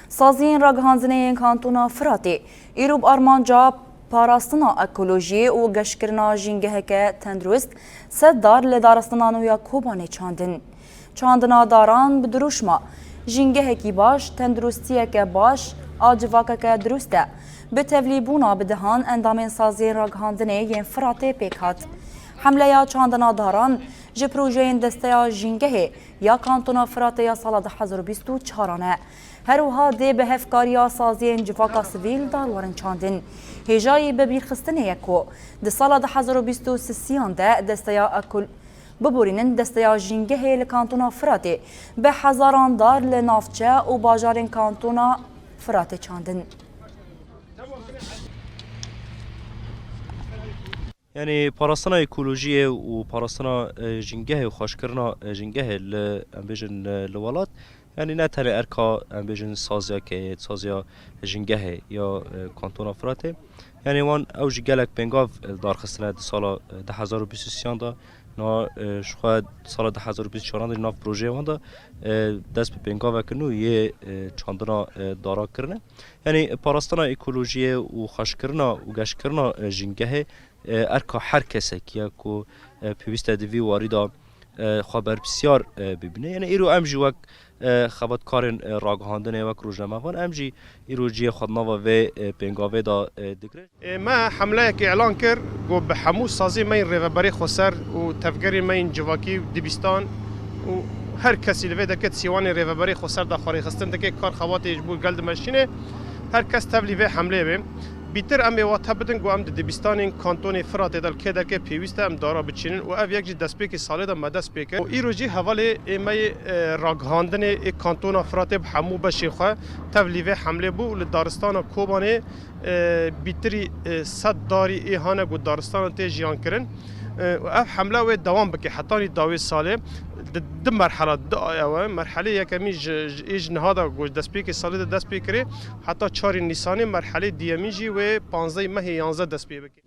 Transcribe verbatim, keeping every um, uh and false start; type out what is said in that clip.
Saziyên ragihandinê yên Kantona Firatê îro bi armanca parastina ekolojiyê û geşkirina jîngeheke tendurist sed dar li daristana nû ya Kobanê çandin. Çandina daran bi dirûşma jîngehekî baş, tenduristiyeke baş a civakeke dirust e, bi tevlîbûna bi dehan endamên saziyên ragihandinê yên Firatê pêk hat. Hemleya çandina daran ji projeyên Desteya Jîngehê ya Kantona Firatê ya sala du hezar û bîst û çaran e. Her wiha dê bi hevkariya saziyên civaka sivîl dar werin çandin. Hêjayî bibîrxistinê ye ku di sala du hezar û bîst û sisiyan de desteya ekol-, biborînin desteya jîngehê li Kantona Firatê bi hezaran dar li navçe û bajarên Kantona Firatê çandin. Yanî parastina ekolojiyê û parastina, e, jîngehê û xweşkirina, e, jîngehê li, em bêjin, e, li welat, yanî ne tenê erka, em bêjin, saziyakê, saziya jîngehê ya, e, Kantona Firatê. Yanî wan ew jî gelek pêngav, e, darxistine di sala, e, du hezar û bîst û sêyan de. Na, e, ji xwe sala du hezar û bîst û çaran de nav projeyê wan de, e, dest bi pêngaveke nû yê, e, çandina, e, dara kirine. Yanî parastina ekolojiyê û xweşkirina û geşkirina, e, jîngehê, e, erka her kesekî ye ku, e, pêwîst e di vî warî de, e, xwe berpirsiyar, e, bibîne. Yanî îro em jî wek, e, xebatkarên, e, ragihandinê, wek rojnamevan, em jî îro cihê xwe di nava vê, e, pêngavê de, e, digirin. E, me hemleyekê îlan kir, got bi hemû sazê me yên rêveberê xweser û tevgerên me yên civakî û dibistan û her kesî li vê deke di sîwanê rêveberê xweser de xwe rêxistin dike, kar xebatê ji bo gel dimeşîne, her kes tevlî vê hemleyê bê. Bîtir em ê wate bidin ku em di dibistanên kantonê Firatê de li kê derkê pêwîst e em dara biçînin û ev yek ji destpêkê salê de me dest pê kir. Û îro jî hevalê ê me yê, e, ragihandinê ê kantona Firatê bi hemû beşên xwe tevlî vê hemlê bû û li daristana Kobanê, e, bîtirî, e, sed darî ê hane ku daristana tê jiyan kirin. E, û ev hemle wê dewam bike hetanî dawê salê. Di, di merhela di ew e. Merhelê yekemîn ji, ji, ê ji niha de ku destpêkê salê de dest pê kirê, heta çarê Nîsanê, merhelê diyemîn jî wê panzdehê mehê yanzdeh dest pê bike.